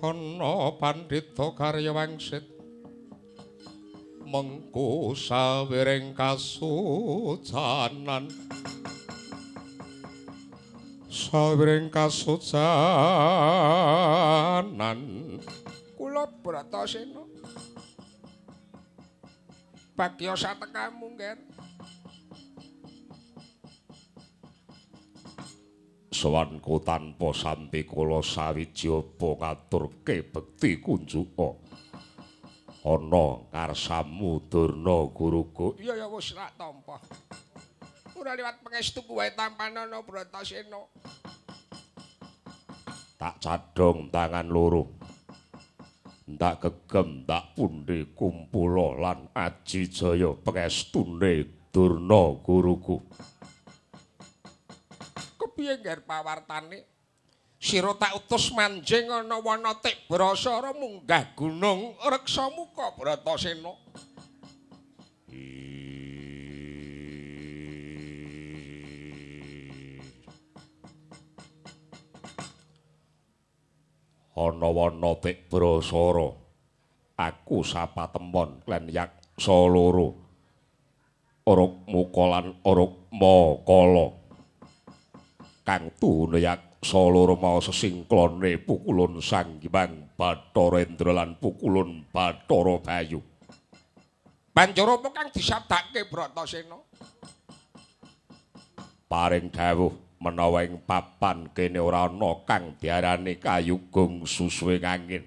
Ana pandhita karya wangsit mengku sawiring kasucanan sawiring kasucanan kula Bratasena bagya satekamu Ngger. Sowanku tanpa santi kula sawiji apa ngaturke bekti kunjuka ana ngarsamu Durna guruku. Iya ya wis rak tampa. Ora liwat pangestu wae tampanana Bratasena. Tak cadhong tangan loro. Tak gegem tak pundi kumpula lan aji jaya pangestune Durna guruku. Kepiye ngger pawartane? Sira tak utus manjing ana wana Tibrasara munggah gunung Reksamuka Bratasena. Ana wana Tibrasara aku sapatemon lan yaksa loro Rukmuka lan Rukmakala kang tuhune yaksa loro mau sesingklone pukulun Sang Hyang Bathara Indra lan pukulun Bathara Bayu. Banjur apa kang disabdake Bratasena? Paring dawuh menawa ing papan kene ora ana kang diarani kayugung susuwing angin.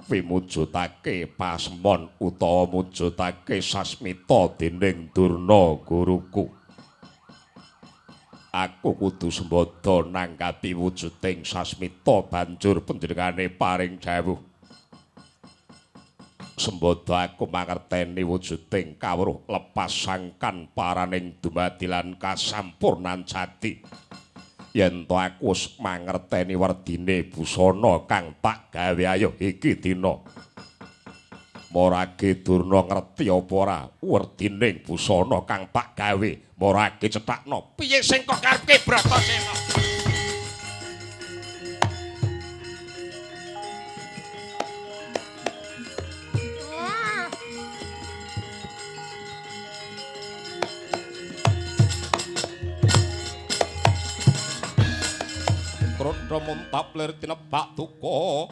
Wimujudake pasemon utawa mujudake sasmita dening Durna guruku. Aku kudu sembada nanggapi wujuding sasmita banjur panjenengane paring dawuh. Sembada aku mangerteni wujuding kawruh lepas sangkan paraning dumadi lan kasampurnan jati. Yen to aku wis mangerteni werdine busana kang tak gawe ayo iki dina. Marake Durna ngerti apa ora werdining busana kang tak gawe, marake cethakno. Piye sing kok karepke Bratasena? Krondha muntap lir tinebak duka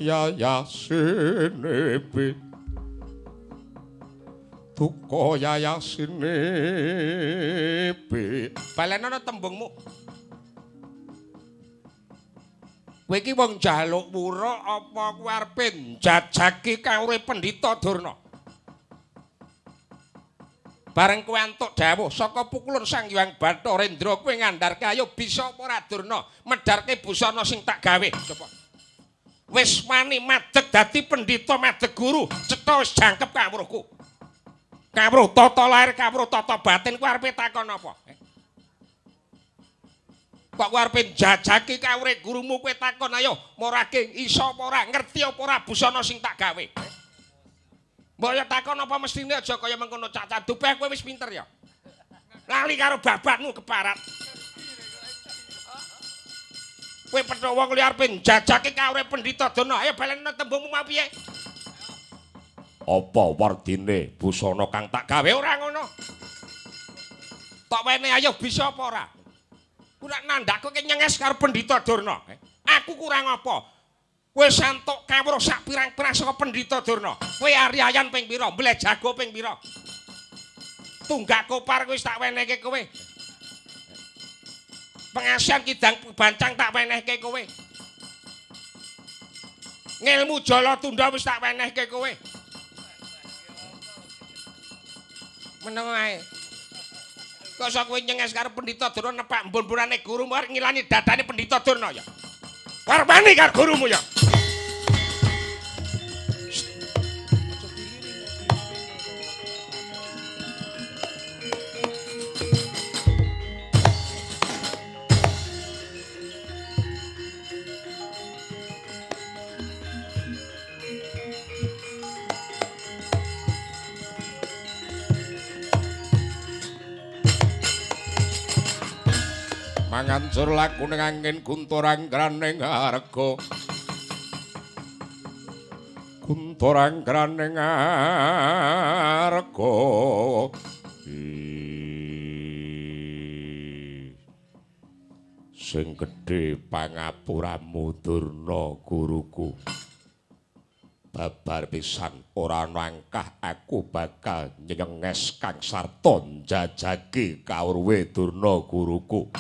yayasinepe duka yayasinepe. Balenono tembungmu. Kowe iki wong njaluk wura apa kowe arepe njajaki kawruhe Pendhita Durna? Bareng kowe antuk dawuh saka pukulun Sang Hyang Bathara Indra kowe ngandharke ayo bisa apa ora Durna medharke busana sing tak gawe. Coba. Wis wani madeg dadi pendhita madeg guru, cetha wis jangkep kawruhku. Kawruh tata lahir, kawruh tata batin kowe arepe takon apa? Kok kowe arepe njajaki kawruhe gurumu kowe takon ayo marake iso apa ora, ngerti apa ora busana sing tak gawe? Mbok ya takon apa mestine aja kaya mengkono cacah dupeh kowe wis pinter ya. Lali karo babatmu keparat. Kowe petho wong liya arepe njajake kawruhe Pendhita Durna. Ayo balenono tembungmu mau piye? Apa werdine busana kang tak gawe ora ngono. Tok wene ayo bisa apa ora? Ku nek nandhakku ki nyenges karo Pendhita Durna. Aku kurang apa? Kowe santuk kawruh sak pirang-pirang saka Pendhita Durna. Kowe ariayan ping pira? Mbleh jago ping pira? Tunggak kopar wis tak wenehke kowe. Pengasihan kidang bancang tak wenehke kowe. Ngilmu jala tunda wis tak wenehke kowe. Meneng ae. Kok iso kowe nyenges karo Pendhita Durna nepak mbun-mbunane gurumu arep ngilani dadane Pendhita Durna ya. Warwani karo gurumu ya. Mangancur lakune angin guntur anggraning harga. Guntur anggraning harga. Sing gedhe pangapuramu Durna guruku. Babar pisan ora nangkah aku bakal nyenges kang sarta njajagi kawruhe Durna guruku.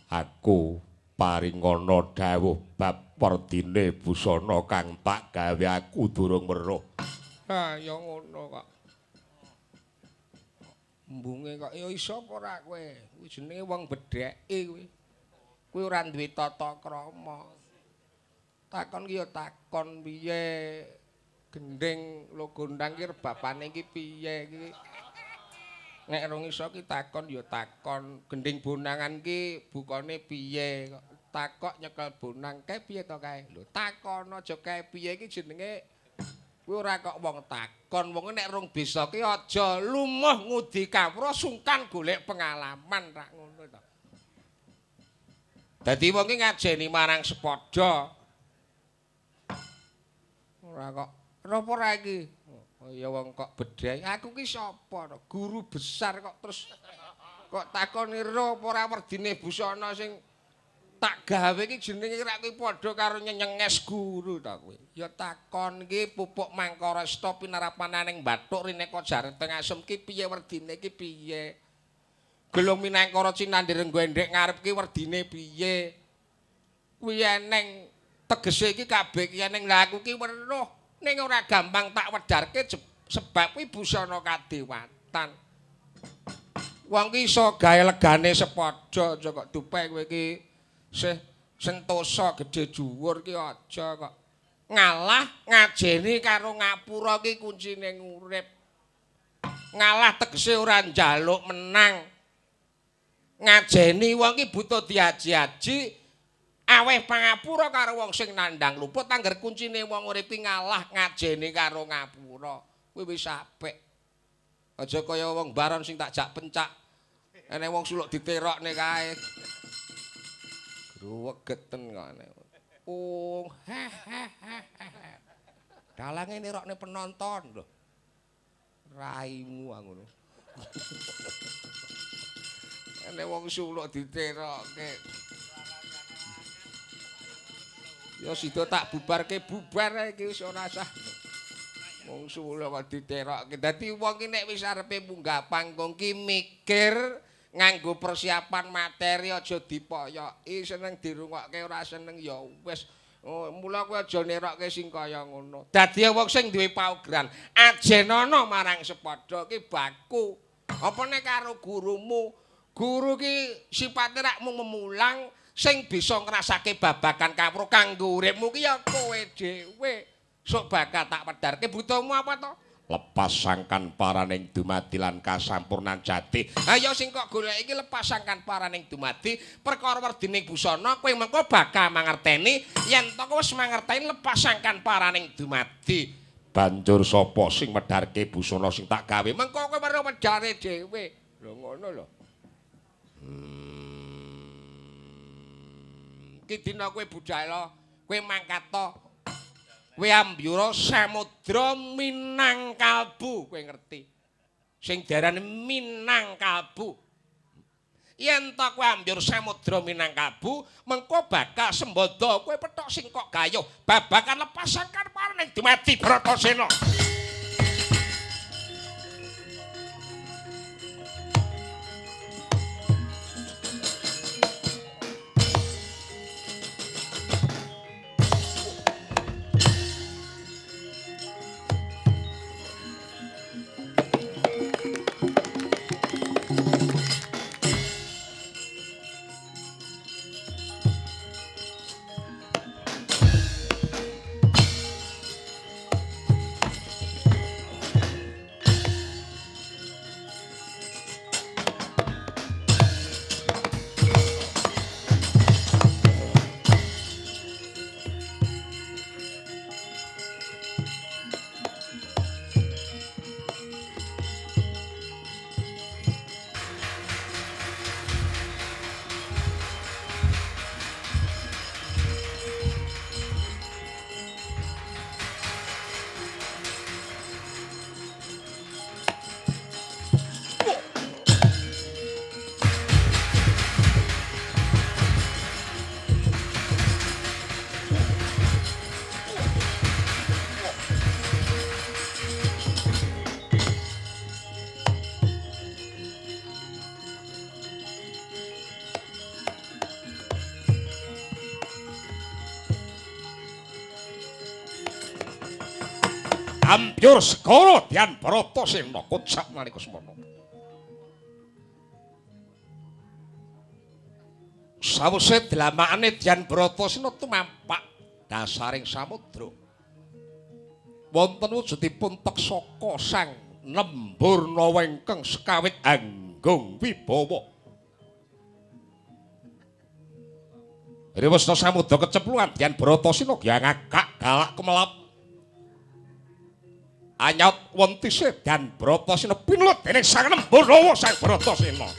Aku paringana dawuh bab werdine busana kang tak gawe aku durung weruh. Ha ya ngono kok. Embunge kok ya iso apa ora kowe? Kuwi jenenge wong bedheke kowe. Kowe ora duwe tata krama. Takon ki ya takon piye gendhing lo gondang ki rebabane iki piye iki. Nek rong iso ki takon ya takon gendhing bonangan ki bukane piye kok takok nyekel bonang kae piye to kae. Lho takon aja kae piye iki jenenge kuwi ora kok wong takon. Wong nek rong bisa ki aja lumuh ngudi kawruh sungkan golek pengalaman rak ngono to. Dadi wong ki ngajeni marang sepadha. Ora kok napa ora iki? Oh ya wong kok bedhek. Aku ki sapa to? Guru besar kok terus kok takoni ro apa ora werdine busana sing tak gawe iki jenenge rak kuwi padha karo nyenyenges guru ta kowe. Ya takon iki pupuk mangkarasta pinarapananing bathuk rineka jareteng asem ki piye werdine iki piye? Gelung minangkara cinandhi renggo endhek ngarep ki werdine piye? Kuwi eneng tegese iki kabeh ki eneng. Lah aku ki weruh ning ora gampang tak wedharke sebab kuwi busana kadewatan. Wong ki iso gawe legane sepadha aja kok dupe kowe iki sih sentosa gedhe dhuwur ki aja kok. Ngalah ngajeni karo ngapura ki kuncine urip. Ngalah tegese ora njaluk menang. Ngajeni wong ki butuh diaji-aji aweh pangapura karo wong sing nandhang luput. Angger kuncine wong urip ki ngalah ngajeni karo ngapura. Kuwi wis apik. Aja kaya wong baron sing tak jak pencak. Ene wong suluk diterokne kae. Gruwegeten kok ene. Ung he he he. Dalange nerokne penonton lho. Raimu ngono. Ene wong suluk diterokke. Ya sida tak bubarke bubar iki wis ora sah. Wong suluk kok diterokke. Dadi wong ki nek wis arepe munggah panggung ki mikir nganggo persiapan materi aja dipoyoki, seneng dirungokke ora seneng ya wis. Oh, mula kowe aja nerokke sing kaya ngono. Dadi wong sing duwe paugeran, ajenana marang sepadha ki baku. Apa nek karo gurumu? Guru ki sipate rak mung memulang sing bisa ngrasake babagan kawruh kanggo uripmu ki ya kowe dhewe. Sok bakal tak wedharke butuhmu apa to? Lepas sangkan paraning dumadi lan kasampurnan jati. Ayo sing kok golek iki lepas sangkan paraning dumadi perkara werdining busana kowe mengko bakal mangerteni yen to kowe wis mangerteni lepas sangkan paraning dumadi. Banjur sapa sing medharke busana sing tak gawe? Mengko kowe weruh wedhare dhewe. Lho ngono lho. Ki dina kowe budal, kowe mangkat to. Kowe ambyura samudra Minangkalbu, kowe ngerti. Sing diarani Minangkalbu. Yen to kowe ambyur samudra Minangkalbu, mengko bakal sembada kowe pethok sing kok gayuh babagan lepasakan paraning dumadi Bratasena. Ambyur segara Dyan Bratasena kocap nalika semana. Sawise dlamakane Dyan Bratasena tumampak dasaring samudra. Wonten wujudipun Taksaka Sang Nemburnawa ingkang sekawit anggung wibawa. Riwesna samudra kecepluhan Dyan Bratasena ngakak galak kemelap. Anyot wentise Dyan Bratasena pinulut dening Sang Nemburnawa Sang Bratasena.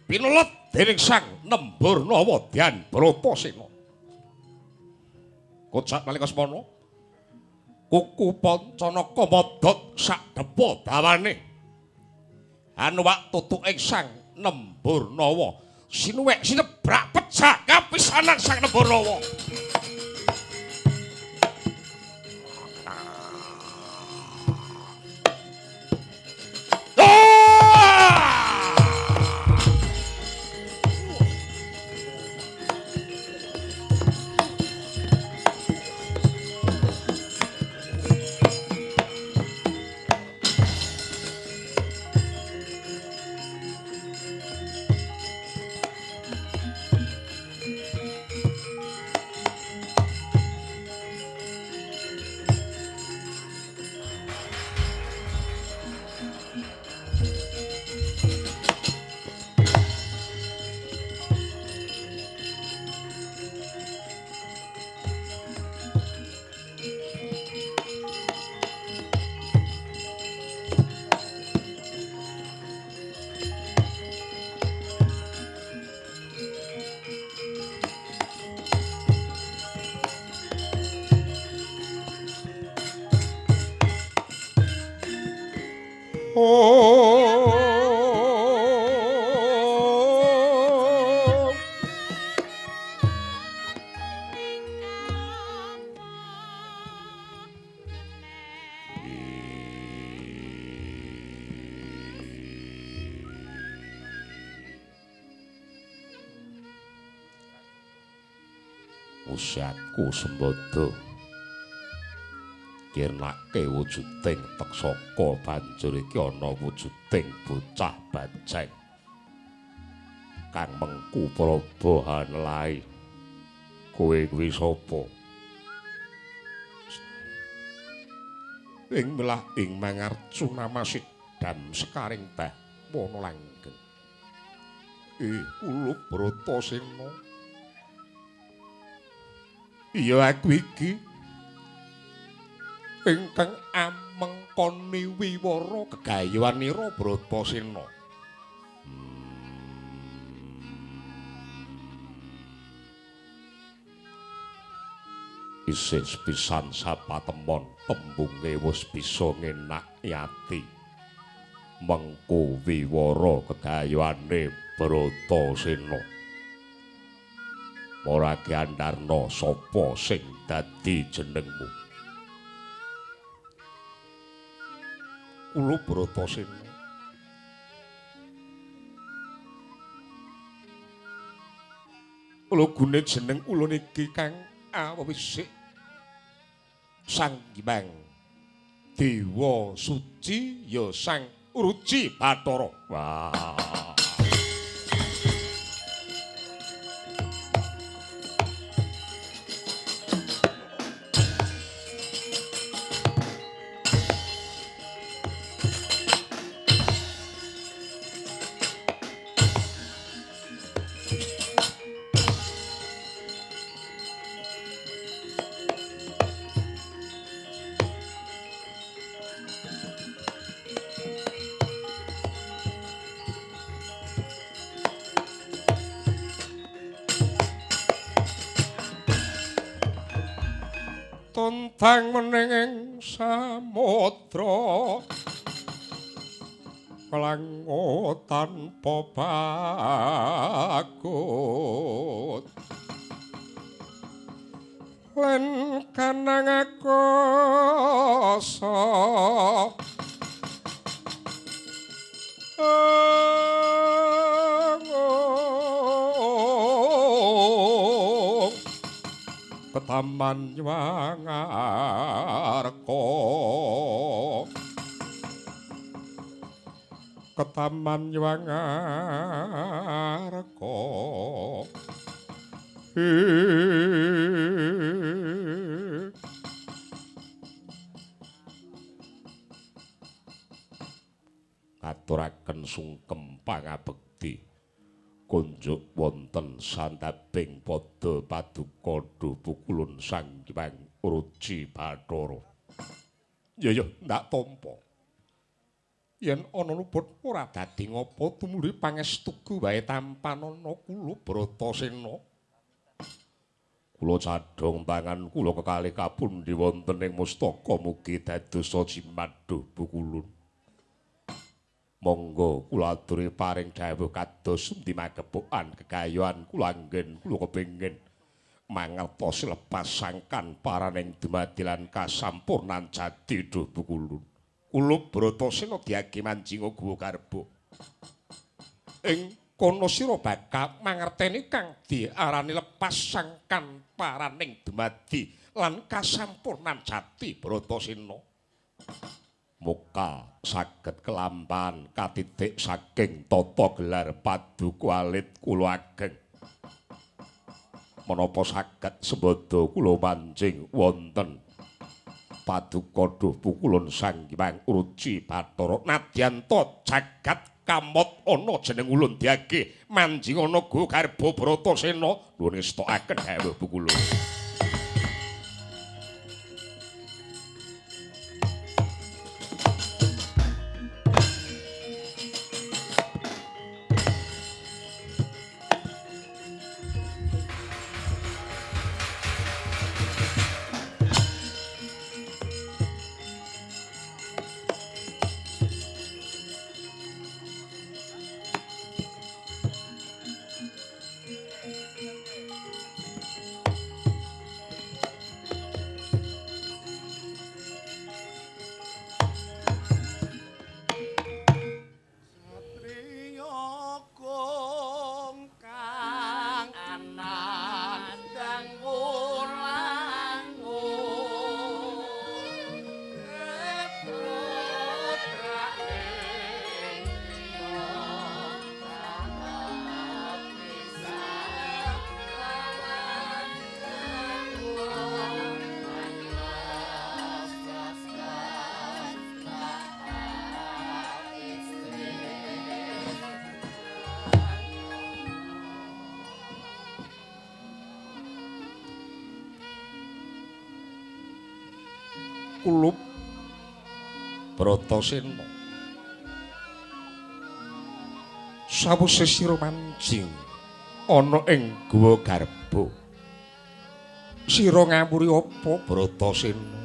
Pinulut dening Sang Nemburnawa Dyan Bratasena. Kocap nalika semana kuku Pancanaka modhot sak depa dawane. Anuwak tutuking Sang Nemburnawa sinuwek sinebrak pecah kapisanan Sang Nemburnawa. Usiaku sembada kirnake wujuding Taksaka banjur iki ana wujuding bocah bajeng kang mengku praba hanlai. Kowe kuwi sapa? Ing melah ing mangarcuna masidam sekaring bahwana langgeng. Kula Bratasena. Iya aku iki ingkang amengkoni wiwara gegayuhanira Bratasena. Isih pisan sapatemon tembunge wis bisa ngenaki ati. Mengko wiwara gegayuhane Bratasena. Ora kiandarna sapa sing dadi jenengmu? Kula Bratasena. Kula gune jeneng ulun iki kang awisik Sang Hyang Dewa Suci ya Sang Ruci Bathara. Wah. Tuntang mening ing samudra klango tanpa bagut len kanang akasa Ketaman Wangarka Ketaman Wangarka Aturaken sungkem pangabekti kunjuk wonten sandabing padha paduka pukulun Sang Hyang Ruci Bathara. Ya ya ndak tampa. Yen ana luput ora dadi ngapa tumuli pangestuku wae tampanana kula Bratasena. Kula cadhong tangan kula kekalih kapundi wonten ing mustaka mugi dadosa jimat duh pukulun. Monggo kula aturi paring dawuh kados endi magepokan gegayuhan kula anggen kula kepengin mangertos lepas sangkan paraning dumadi lan kasampurnan jati duh pukulun. Kula Bratasena diagi manjinga guwa garba. Ing kono sira bakal mangerteni kang diarani lepas sangkan paraning dumadi lan kasampurnan jati Bratasena. Muka saged kelampahan katitik saking tata gelar paduka alit kula ageng. Menapa saged sembada kula manjing wonten paduka duh pukulun Sang Hyang Ruci Bathara nadyan ta jagat kamot ana jeneng ulun diage manjing ana go garba Bratasena nuwun ngestokaken dawuh pukulun. Kulup Bratasena. Sawise sira manjing ana ing Guwa Garba, sira ngawuri apa Bratasena?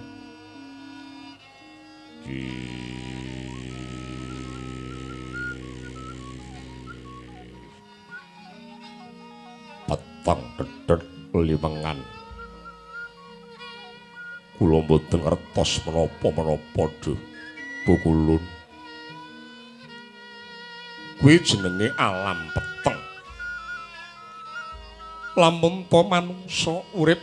Peteng dedhet limengan. Kula mboten ngertos menapa-menapa duh Pukulun. Kuwi jenenge alam peteng. Lamun to manungsa urip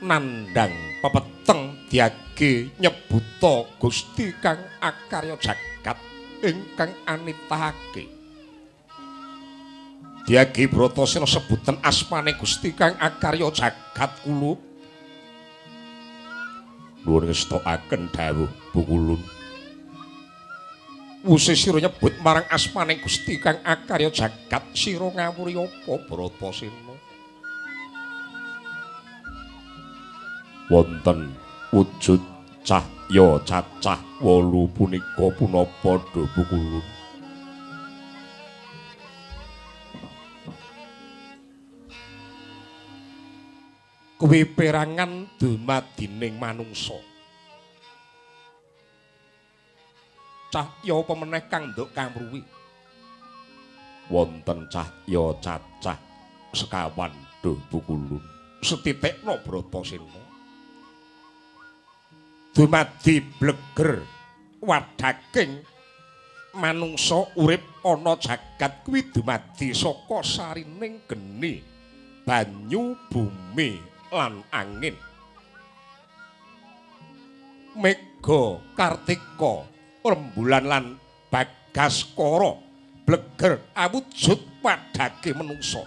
nandhang pepeteng diage nyebuta Gusti kang akarya jagat ingkang anitahake. Diage Bratasena sebutan asmane Gusti kang akarya jagat kulup. Nuwun ngestokaken dawuh Pukulun. Wuse sira nyebut marang asmane Gusti kang akarya jagat, sira ngawuri apa Bratasena? Wonten wujud cahya cacah 8 punika punapa duh Pukulun? Kuwi perangan dumadining manungsa. Cahya apa meneh kang nduk kamruwi? Wonten cahya cacah sekawan duh Pukulun. Setitikna Bratasena. Dumadi bleger wadaking manungsa urip ana jagat kuwi dumadi saka sarining geni, banyu, bumi lan angin. Mega, Kartika, rembulan lan Bagaskara bleger awujud padhake menungsa.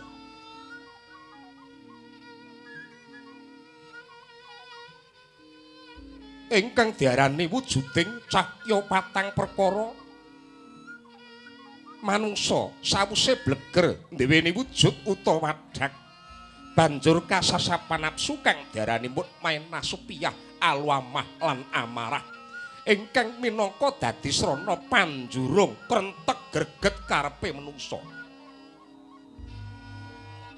Ingkang diarani wujuding cahya patang perkara, manungsa sawuse bleger nduweni wujud utawa wadhak banjur kasasapan nafsu kang diarani mutmainah, supiyah, alwamah lan amarah ingkang minangka dadi srana panjurung krentek greget karepe manungsa.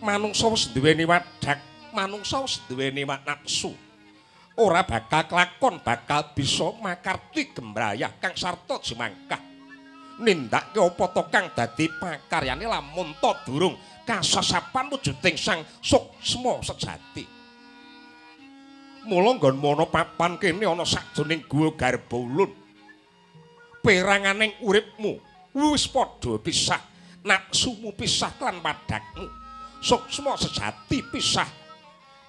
Manungsa wis duweni wadhak, manungsa wis duweni nafsu, ora bakal kelakon bakal bisa makarti gembrayah kang sarta jemangkah nindakake apa to kang dadi pakaryane lamun to durung kasasapan wujuding sang suksma sejati. Mula nggon ana papan kene ana sajroning Guwa Garba Ulun. Peranganing uripmu wis padha pisah, nafsumu pisah lan wadhakmu. Suksma sejati pisah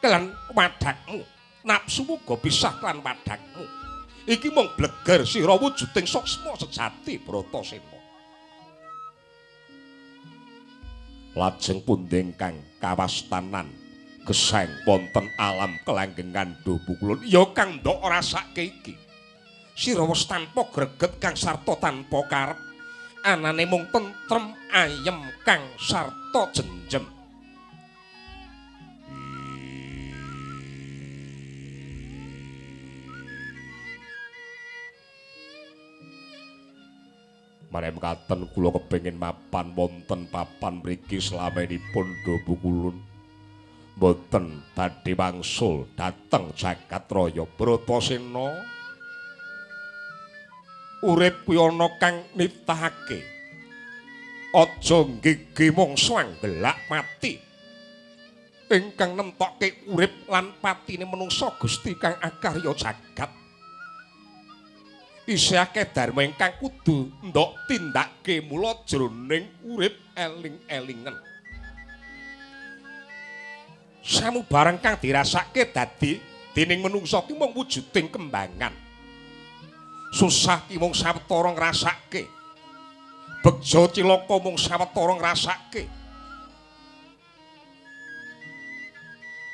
lan wadhakmu. Nafsumu go pisah lan wadhakmu. Iki mung bleger sira wujuding suksma sejati Bratasena. Lajeng pundi kang kawastanan geseng wonten alam kelanggengan duh Pukulun? Ya kang ndok rasake iki. Sira wis tanpa greget kang sarta tanpa karep. Anane mung tentrem ayem kang sarta jenjem. Maremkaten kula kepengin mapan wonten papan mriki slamenipun duh Pukulun. Mboten badhe wangsul dhateng jagat raya. Bratasena, urip kuwi ana kang nitahake. Aja nggege mangsa anggelak mati. Ingkang nemtokke urip lan patine manungsa Gusti kang akarya jagat. Isih akeh dharma ingkang kudu ndok tindakake mula jroning urip eling-elingen. Samubarang kang dirasake dadi dening manungsa ki mung wujuding kembangan. Susah ki mung sawetara ngrasake. Begja cilaka mung sawetara ngrasake.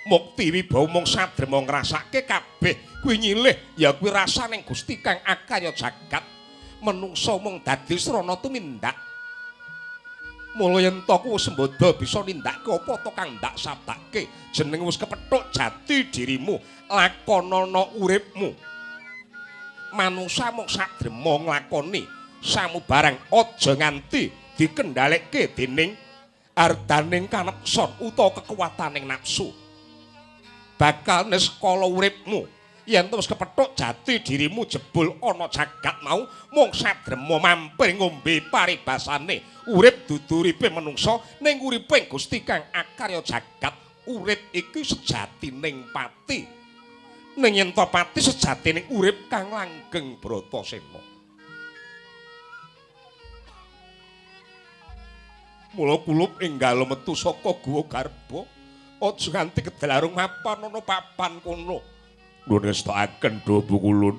Mukti wibawa mung sadrema ngrasake kabeh kuwi nyilih ya kuwi rasaning Gusti kang akarya jagat. Menungsa mung dadi srana tumindak. Mula yen to kuwi sembada bisa nindakake apa to kang ndak sabdake, jeneng wis kepethuk jati dirimu, lakonana uripmu. Manungsa mung sadrema nglakoni samubarang aja nganti dikendhalekke dening ardaning kanepson utawa kekuwataning nafsu. Bakal niskala uripmu yen terus kepethuk jati dirimu jebul ana jagat mau mung sadrema mampir ngombe paribasane urip dudu uripe manungsa ning uripe Gusti kang akarya jagat. Urip iki sejatining pati, ning yen to pati sejatining urip kang langgeng Bratasena. Mula kulup enggal metu saka guwa garba, aja nganti kedelarung mapan ana papan kono. Nuwun ngestakaken dhuwur kulun.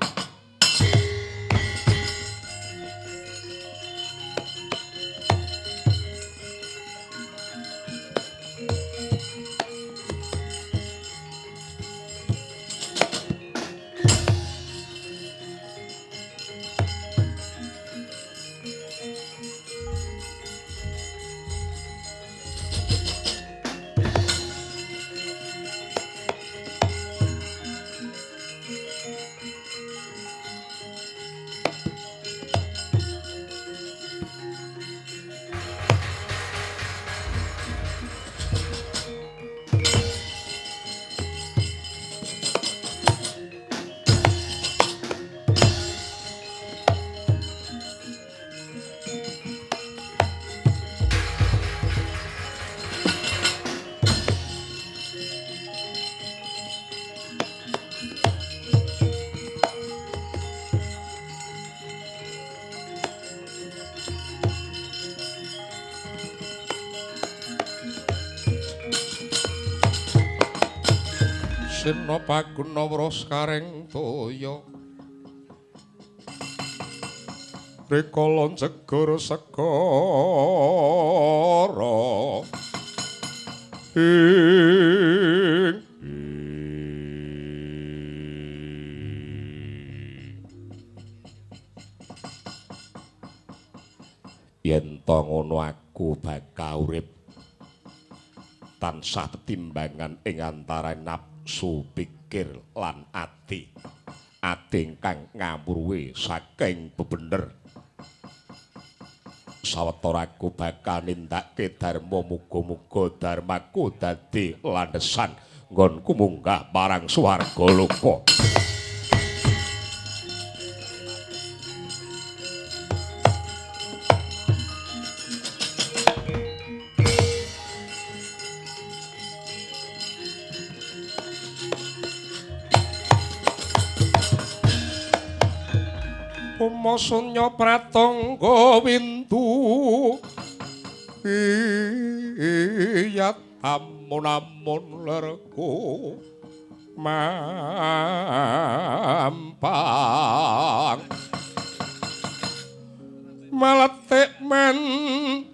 Sena paguna wraskaring toya rikala jegur segara ing yen to ngono aku bakal urip tansah tetimbangan ing antara nafsu pikir lan ati. Ati ingkang ngamruwi saking bebener. Sawetara aku bakal nindakake dharma, muga-muga dharmaku dadi landesan nggonku munggah marang swarga loka. Sunya pratangga windu iyat amun-amun lerku mampang maletik mencolot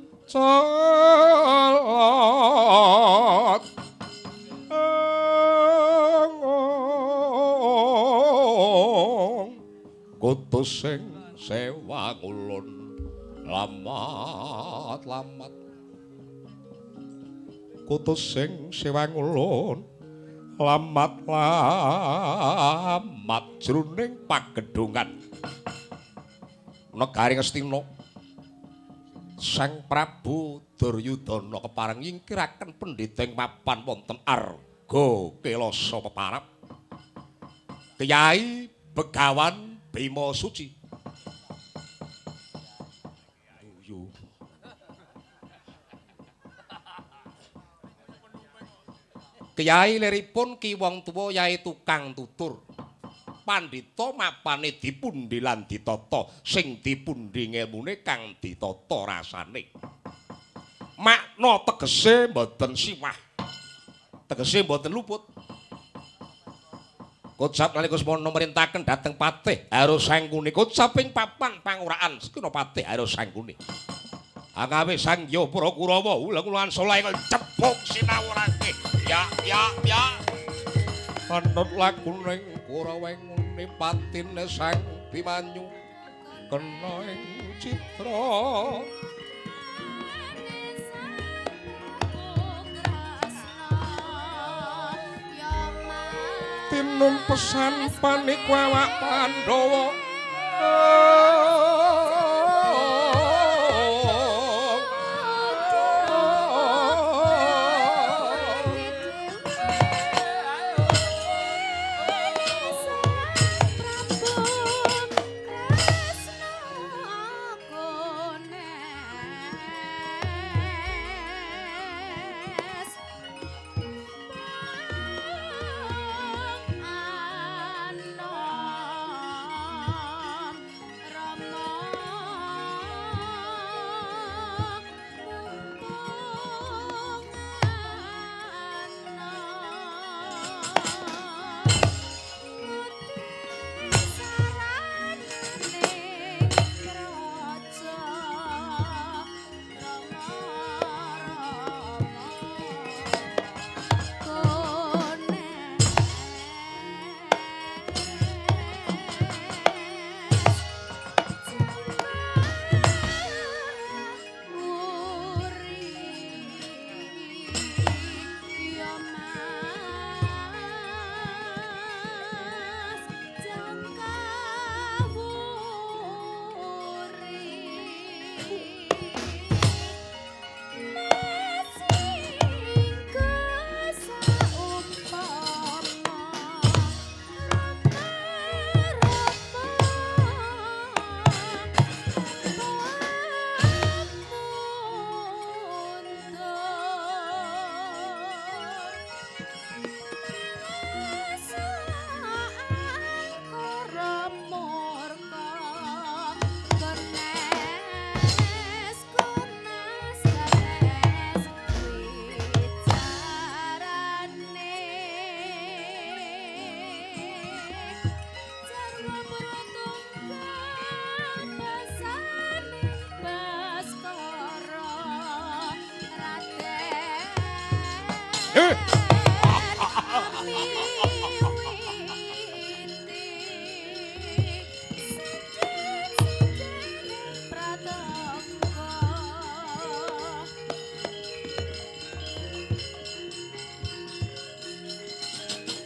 kutus sing sewangulun lamat-lamat kutus sing sewangulun lamat-lamat jroning pagedhongan negari Ngastina. Sang Prabu Duryudana kepareng nyingkiraken pendhita ing papan wonten Arga Kelasa peparap Kyai Begawan Bima Suci. Kyai liripun ki wong tuwa yai tukang tutur. Pandhita mapane dipundi lan ditata, sing dipundi ngelmune kang ditata rasane. Makna tegese mboten siwah. Tegese mboten luput. Kocap nalika semono merintaken dhateng Patih Haro Sangkuni. Kocap ing papan panguraan sekina Patih Haro Sangkuni. Angawe Sang Hyang para Kurawa ulang-ulangan saleh cepuk sinawurake. Ya ya ya. Anut lakuning Kurawa ngene patine Sang Bimanyu kena ing citra. Tinumpesan paniku awak Pandhawa.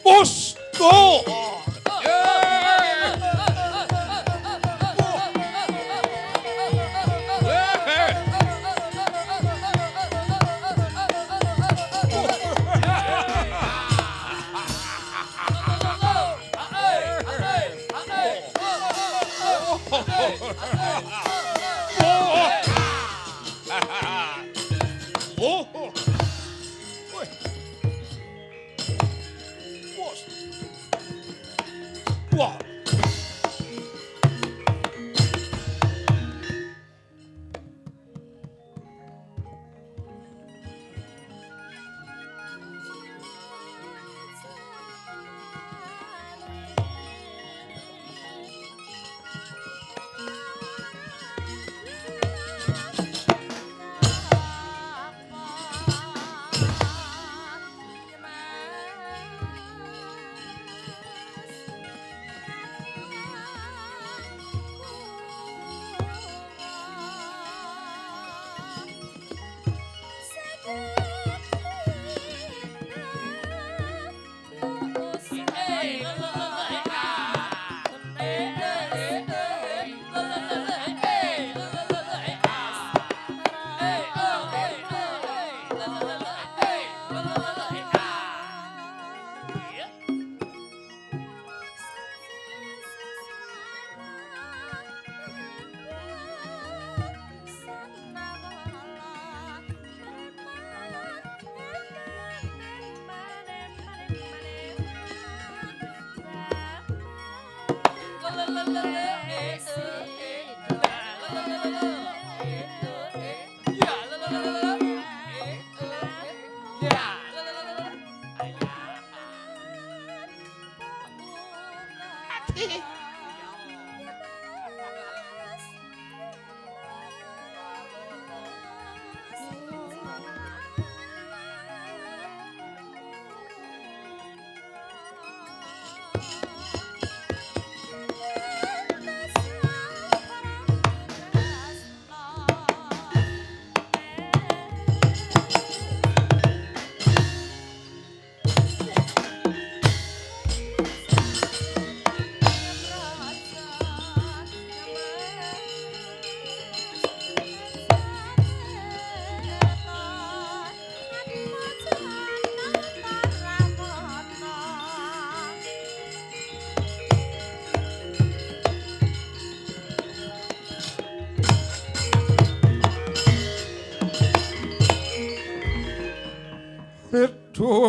Musto.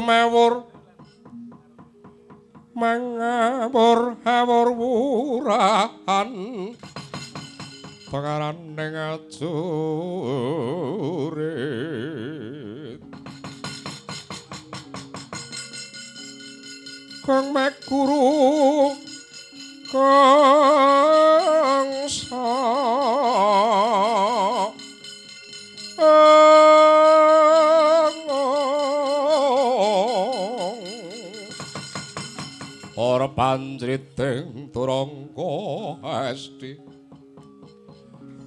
Mawur mangawur awur wurahan pangaran ning ajurit kang mekuru kang sa ora panjriting turangga asti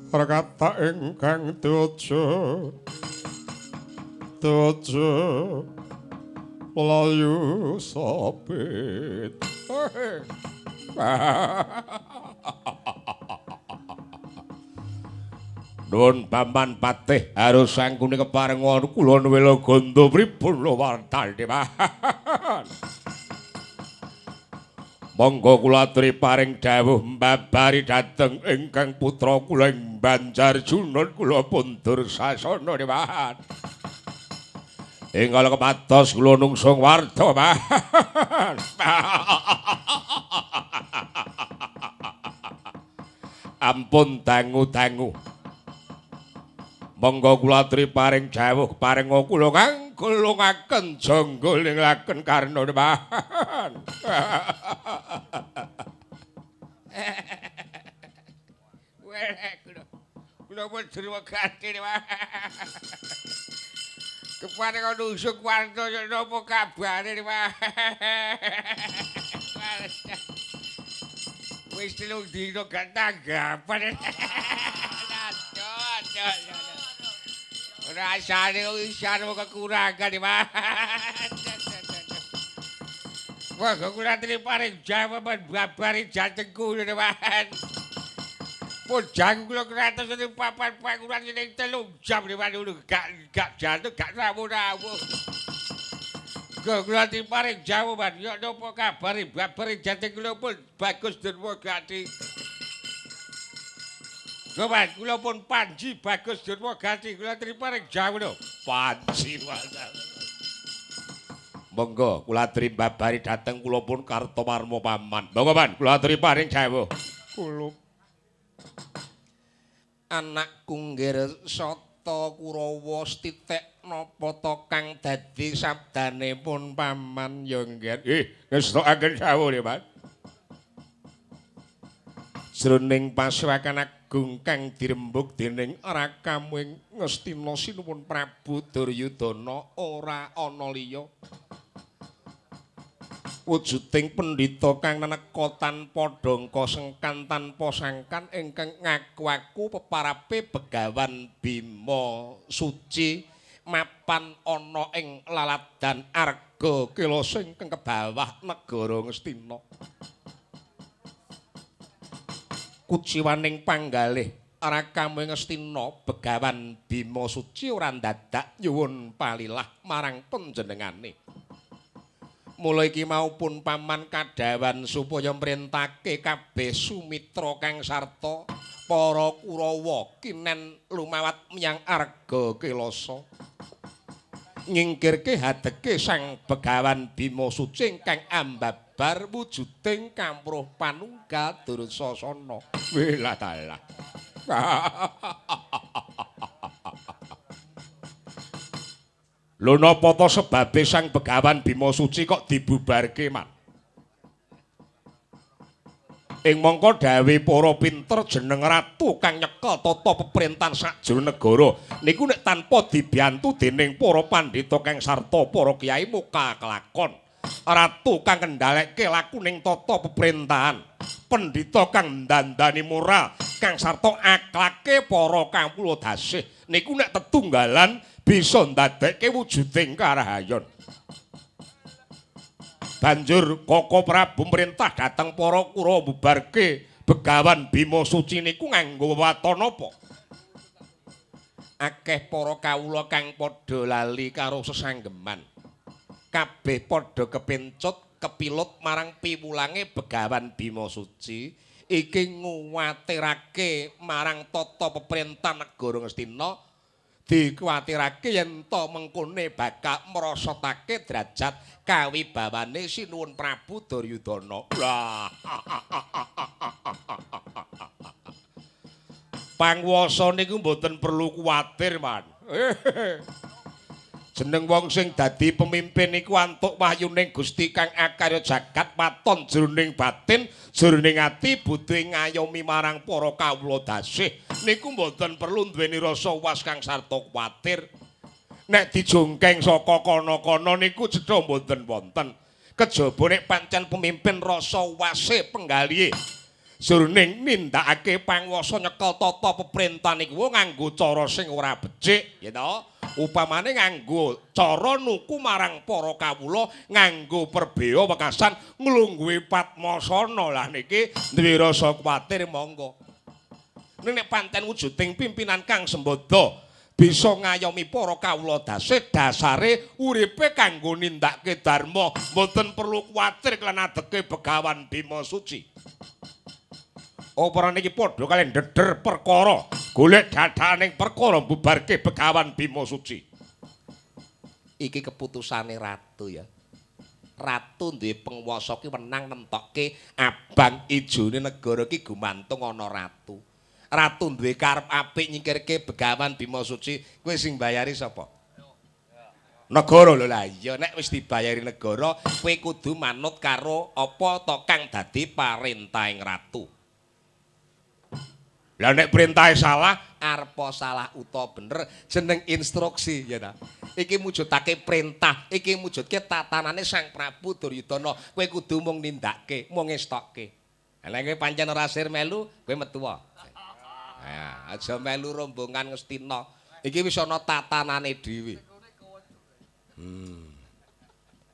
rekata ingkang tuju tuju mlayu sapit. Nuwun Paman Patih harus sangkune keparengan kula nwela gandha pripun wartane. Monggo kula aturi paring dawuh mbabari dhateng ingkang putra kula ing Banjarjunan kula pun dursasana dewan. Ing kala kepados kula nungsung warta. Ampun dangu-dangu. Monggo kula aturi paring dawuh paring kula kang gulungaken jangga ing laken karna dewan. Kula pun dirwegati. Kepane kok nusuk warta napa kabare, Pak. Wis 3 dina gak tanggapan. Aduh, aduh, aduh. Rasane wis arep kekurangan, Pak. Wah, kula aturi paring jawaban babari jatengku ngene, Pak. Pojang kula kratos ning papan panguran ning 3 jam Pak ngono gak jantung gak rawuh-rawuh. Kula aturi paring jawaban yo napa kabare babari jateng kula pun Bagus Durmagati. Gowan kula pun Panji Bagus Durmagati kula aturi paring jawaban. Panji wae. Monggo kula aturi babari dhateng kula pun Kartomarma paman. Monggo Pan, kula aturi paring jawuh. Kula anak kunggir sata Kurawa setitik napa to kang dadi sabdanipun paman ya nggih. Ngestokaken dawuh nggih, Pak. Jroning pasuwakan agung kang dirembug dening Rakamu ing Ngastina sinuwun Prabu Duryudana ora ana liya. Wujuding pendhita kang naneka tanpa dongka sengkan tanpa sangkan ingkang ngaku-aku peparape Begawan Bima Suci mapan ana ing laladan Arga Kelasa ingkang kebawah negara Ngastina. Kuciwaning panggalih Rakamu ing Ngastina Begawan Bima Suci ora ndadak nyuwun palilah marang panjenengane. Mula iki maupun paman kadhawan supaya mrentake kabeh sumitra kang sarta para Kurawa kinen lumawat menyang Arga Kelasa. Nyingkirke hadeke Sang Begawan Bima Suci ingkang ambabar wujuding kamruh panunggal Dursasana. Welah dalah. Lho napa to sebabe Sang Begawan Bima Suci kok dibubarke, Man? Ing mangka dawuhe para pinter jeneng ratu kang nyekel tata peperintahan sajroning negara niku nek tanpa dibiyantu dening para pandhita kang sarta para kyai muka kelakon. Ratu kang kendhaleke lakuning tata peperintahan, pendhita kang ndandani moral kang sarta aklake para kawula dasih niku nek tetunggalan bisa ndadekke wujuding karahayon. Banjur Koko Prabu merintah dhateng para Kurawa mbubarke Begawan Bima Suci niku nganggo wewaton apa? Akeh para kawula kang padha lali karo sesanggeman. Kabeh padha kepencut kepilut marang piwulange Begawan Bima Suci iki nguwatirake marang tata peperintahan negara Ngastina. Dikuwatirake yen to mengkone bakal mrosotake derajat kawibawane Sinuwun Prabu Duryudana. Lah. Panguwasa niku mboten perlu kuwatir, Man. Jeneng wong sing dadi pemimpin niku antuk wahyuning Gusti kang akarya jagat waton jroning batin, jroning ati butuhe ngayomi marang para kawula dasih. Niku mboten perlu duweni rasa was kang sarta kuwatir. Nek dijongkeng saka kono-kono niku cetha mboten wonten. Kejaba nek pancen pemimpin rasa wase penggalihe jroning nindakake panguwasa nyekel tata peperintahan niku nganggo cara sing ora becik, ya to. Upamane nganggo cara nuku marang para kawula nganggo perbeya wekasan nglungguhi padmasana. Lah niki duwe rasa kuwatir monggo. Ning nek pancen wujuding pimpinan kang sembada bisa ngayomi para kawula dasih dasare uripe kanggo nindakake dharma, mboten perlu kuwatir lan adeke Begawan Bima Suci. Apa niki padha kaliyan ndeder perkara, golek dadaning perkara mbubarke Begawan Bima Suci. Iki keputusane ratu ya. Ratu duwe penguwasa ki wenang nentokke abang ijone negara ki gumantung ana ratu. Ratu duwe karep apik nyingkirke Begawan Bima Suci, kowe sing bayari sapa? Negara. Lho lah iya, nek wis dibayari negara, kowe kudu manut karo apa to kang dadi parentahing ratu. Lah nek perintahe salah, arepa salah utawa bener jeneng instruksi ya ta. Iki mujudake perintah, iki mujudke tatanane Sang Prabu Duryudana. Kowe kudu mung nindakake, mung ngestokke. Lah kowe pancen ora sir melu, kowe metu wae. Ha, aja melu rombongan Ngastina. Iki wis ana tatanane dhewe.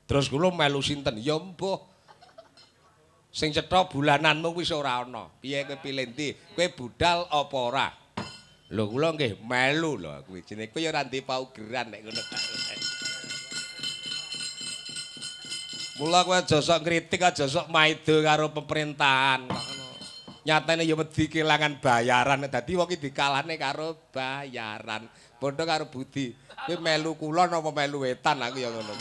Terus kula melu sinten? Ya mbuh. Sing cetha bulananmu wis ora ana. Piye kowe pilih ndi? Kowe budal apa ora? Lho kula nggih melu lho kuwi jenenge kowe ya ora ndek paugeran nek ngono. Mula kowe aja sok ngritik, aja sok maido karo pemerintahan kok ngono. Nyatane ya wedi kelangan bayaran, dadi wong iki dikalahne karo bayaran. Padha karo Budi. Kowe melu kulon apa melu wetan aku ya ngono.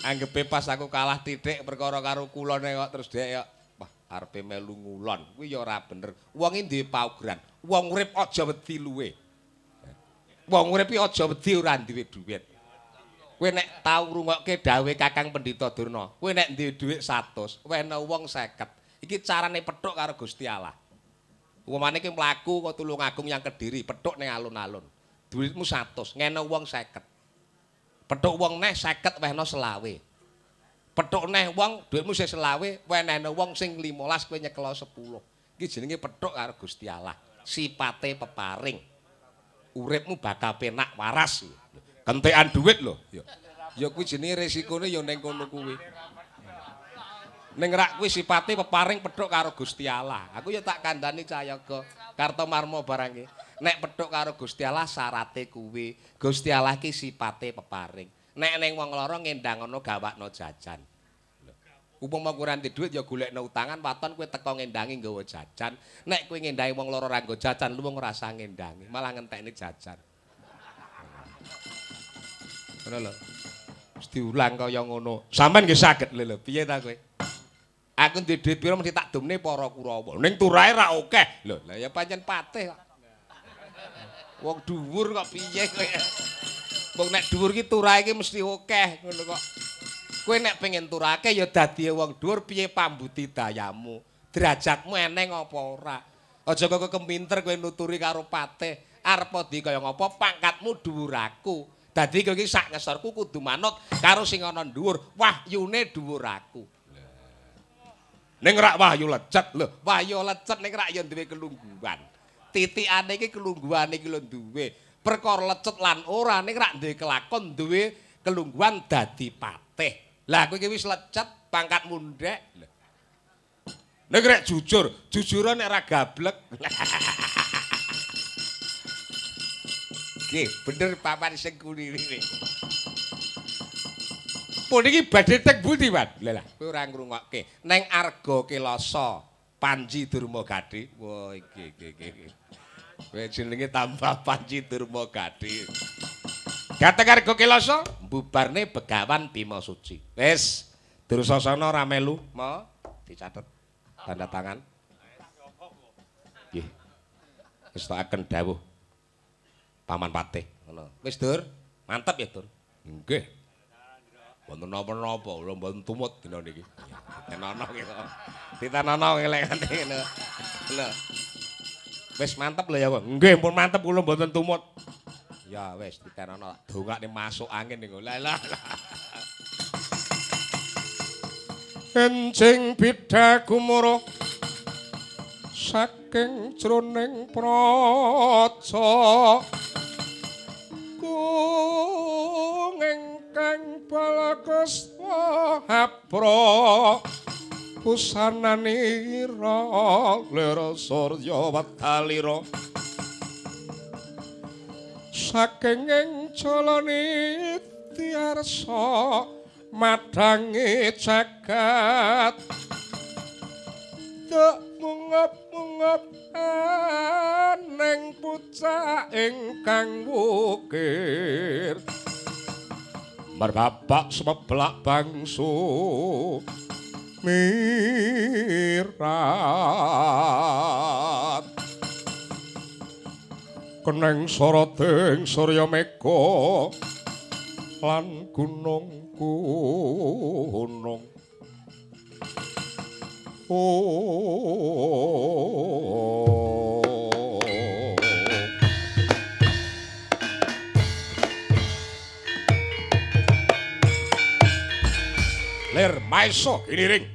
Anggepe pas aku kalah titik perkara karo kulone kok terus dhek kok wah arepe melu ngulon. Kuwi ya ora bener. Wong iki duwe paugeran. Wong urip aja wedi luwe. Wong urip iki aja wedi ora duwe dhuwit. Kowe nek tau ngrungokke dawuhe Kakang Pendhita Durna, kowe nek duwe dhuwit 100, wehna wong 50. Iki carane pethuk karo Gusti Allah. Upamane ki mlaku kok Tulungagung yang Kediri, pethuk ning alun-alun. Dhuwitmu 100, ngene wong 50. Pethuk wong neh 50 wehna 25. Pethuk neh wong dhuwitmu sing 25, wenehna wong sing 15 kowe nyekelo 10. Iki jenenge pethuk karo Gusti Allah. Sipate peparing. Uripmu bakal penak waras. Kentekan dhuwit lho. Ya kuwi jenenge resikone ya ning kono kuwi. Ning rak kuwi sipate peparing pethuk karo Gusti Allah. Aku ya tak kandhani Cayaga Kartomarma barang iki. Nek pethuk karo Gusti Allah syarate kuwi. Gusti Allah ki sipate peparing. Nek ning wong lara ngendang ana gawakno jajan. Upama kowe ora ndek dhuwit ya golekno utangan waton kowe teko ngendangi nggawa jajan. Nek kowe ngendangi wong lara ora nggo jajan, lu wong ora usah ngendangi, malah ngentekne jajan. Ngono lho. Wis diulang kaya ngono. Sampeyan nggih saged lho lho, piye ta kowe? Aku ndek dhuwit pira mesti tak dumne para Kurawa. Ning turahe ra akeh. Lho, lah ya pancen patih kok. Wong dhuwur kok piye kowe? Wong nek dhuwur ki turahe ki mesti akeh ngono kok. Kowe nek pengen turake ya dadi wong dhuwur piye pambudidayamu? Derajatmu eneng apa ora? Aja kok keminter kowe nuturi karo patih. Arep di kaya ngapa pangkatmu dhuwur aku. Dadi kowe iki sak ngesorku kudu manut karo sing ana dhuwur, wahyune dhuwur aku. Ning rak wahyu lecet lho, wahyu lecet ning rak ya duwe kelungguhan. Titikane iki kelungguhane iki lho duwe. Perkara lecet lan ora ning rak duwe kelakon, duwe kelungguhan dadi patih. Lah kowe iki wis lecet pangkat mundhek. Ning rek jujur, jujure nek ora gablek. Nggih, bener papan sing kulirine. Puniki badhe tek budi, Pak. Lha lah, kowe ora ngrungokke. Neng Arga Kelasa, Panji Durma Gadhi. Wah, iki iki iki. Kowe jenenge tambah Panji Durma Gadhi. Gateng Arga Kelasa mbubarne Begawan Bima Suci. Wis, Dursasana ora melu, mo dicatet tanda tangan. Nggih. Wis tak aken dawuh Paman Patih ngono. Wis Dur, mantep ya Dur. Nggih. Wonten napa-napa kula mboten tumut dina niki. Ditenono ki. Ditenono ngelekane ngono. Lho. Wis mantep lho ya, Pak. Nggih, pun mantep kula mboten tumut. Ya wis ditenono tak dongakne masuk angin niku. Lah lah. Enjing bidha gumuruh saking jroning praja kung ingkang balakasta hapra busananira lera surya wedalira saking ing jalaniti arsa madhange jagat tek mungep-mungep aneng pucak ingkang wukir merbapak semeblak bangsu mirat keneng soroting surya mega lan gunung gunung. Oh. Ger Maesa giniring.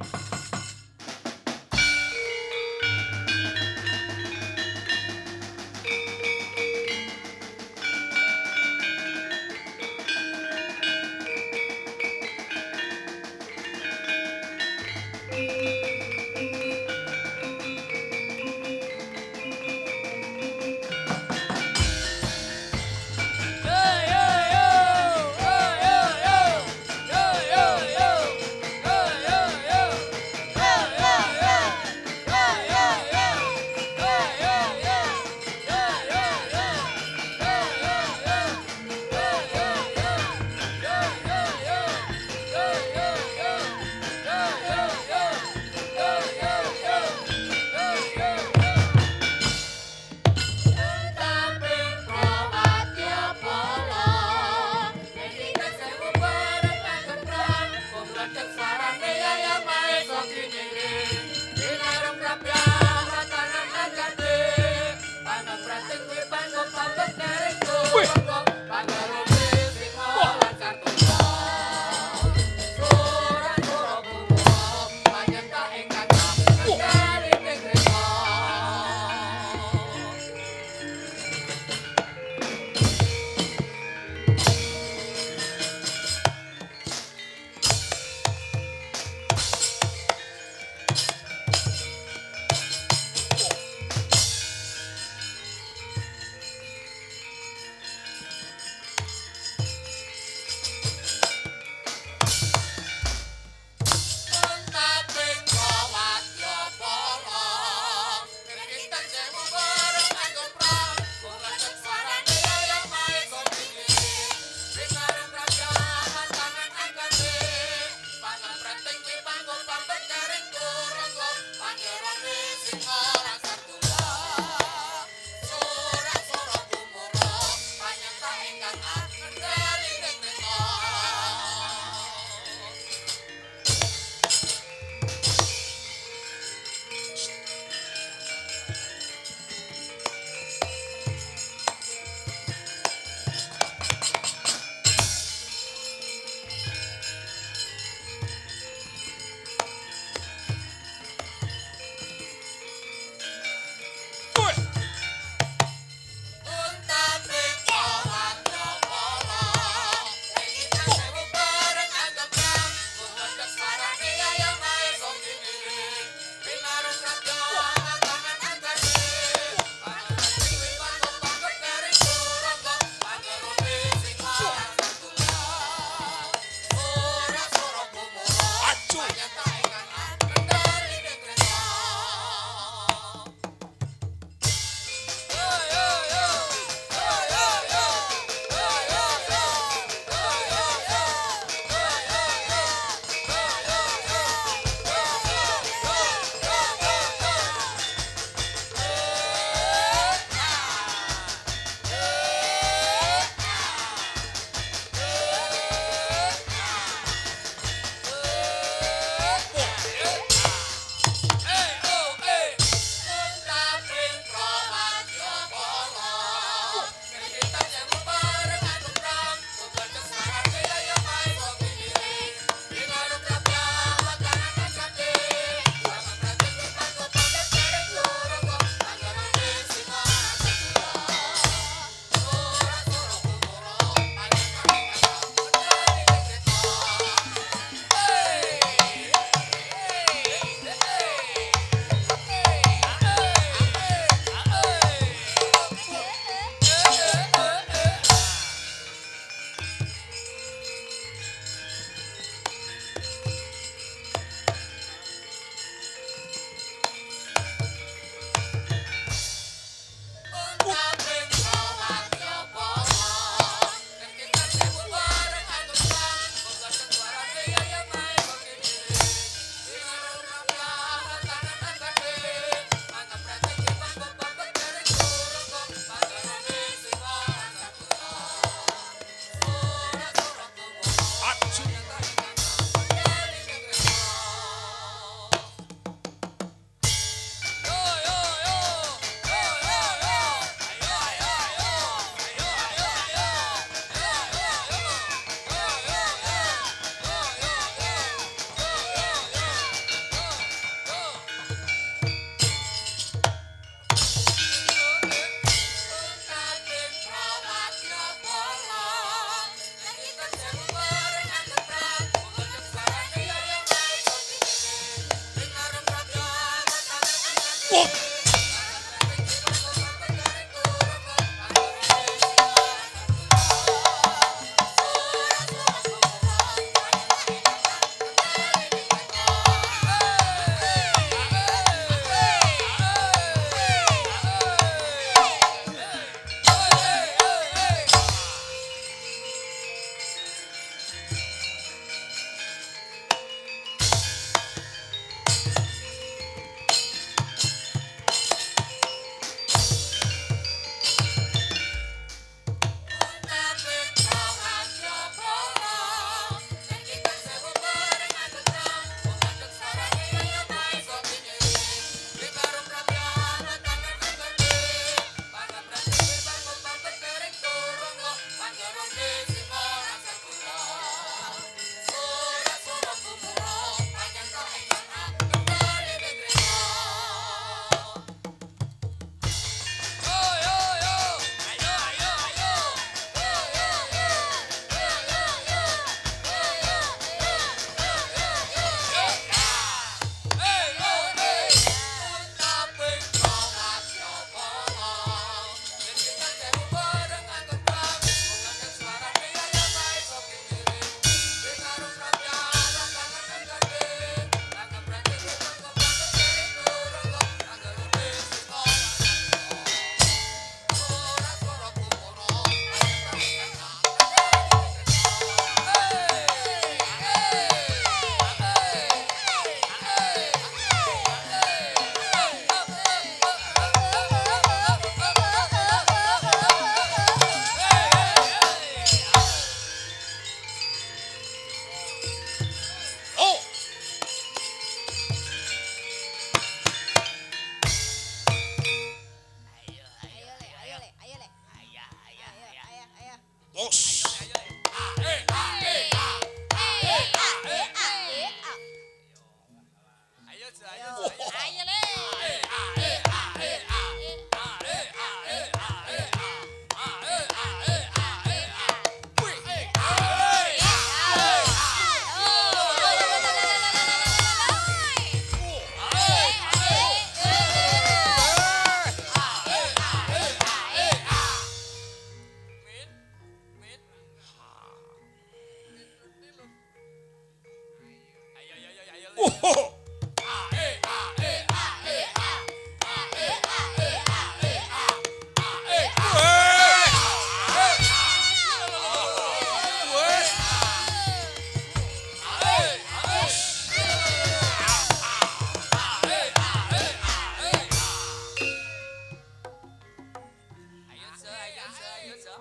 Ayo, ayo, ayo.